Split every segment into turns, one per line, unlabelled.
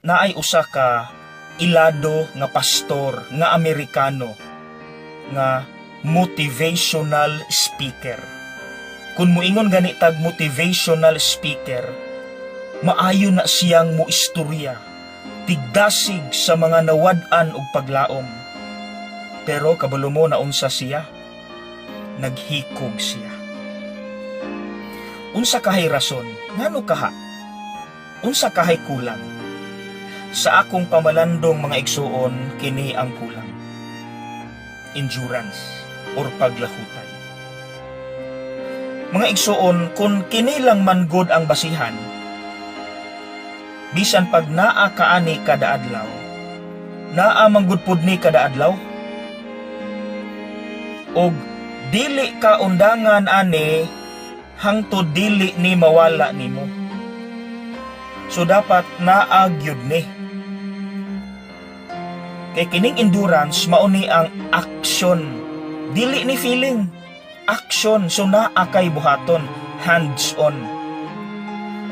Naay usa ka ilado nga pastor nga Amerikano nga motivational speaker. Kung muingon gani tag motivational speaker, maayo na siyang mo istorya, tigdasig sa mga nawad-an og paglaom. Pero kabalo mo na unsa siya? Naghikog siya. Unsa kahay rason? Ngano kaha? Unsa kahay kulang? Sa akong pamalandong, mga igsuon, kini ang kulang: endurance or paglahutay. Mga igsuon, kung kini lang man gud ang basihan, bisan pag naa kaani kada adlaw, naa man gud pud ni kada adlaw, og dili ka undangan ani hangtod dili ni mawala nimo. So dapat naa gyud ni. Kay kining endurance, mao ni ang action. Dili ni feeling. Action. So naa kay buhaton, hands on.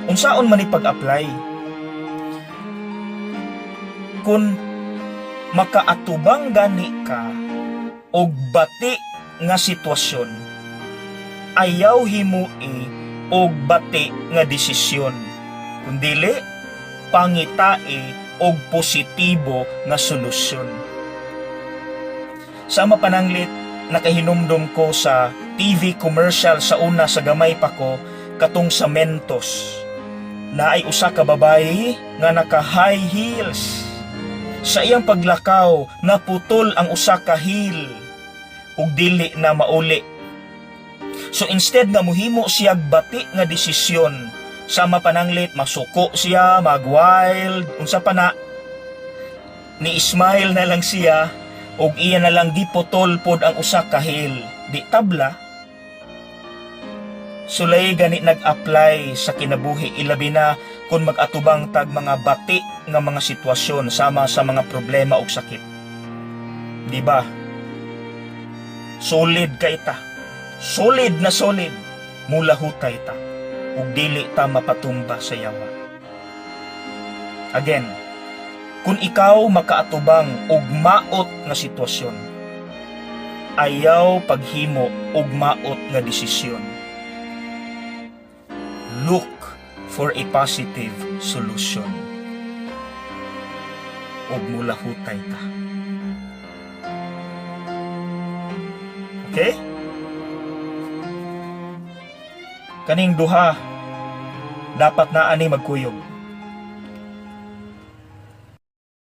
Unsaon man ni pag-apply? Kung makaatubang gani ka og bati nga sitwasyon, ayaw himui og bati nga desisyon. Kung dili, pangitai og positibo nga solusyon. Sa mapananglit, nakahinumdum ko sa TV commercial sa una sa gamay pa ko, katong sa Mentos. Naay usa ka babayi nga naka high heels. Sa iyang paglakaw, naputol ang usa ka heel ug dili na mauli. So instead nga muhimo siya bati nga desisyon, sa mapananglit masuko siya, mag-wild, unsa pa na, ni smile na lang siya ug iya na lang giputol pod ang usa ka heel. Di tabla? Sulay gani nag-apply sa kinabuhi, ilabi na kung mag-atubang tag mga bati nga mga sitwasyon sama sa mga problema ug sakit. Di ba? Solid kay ta. Solid na solid. Mulahutay ta ug dili ta mapatumba sa yawa. Again, kung ikaw makaatubang og maot nga sitwasyon, ayaw paghimo og maot nga desisyon. Look for a positive solution. Ug mulahutay ta. Okay? Kaning duha dapat na ani magkuyog.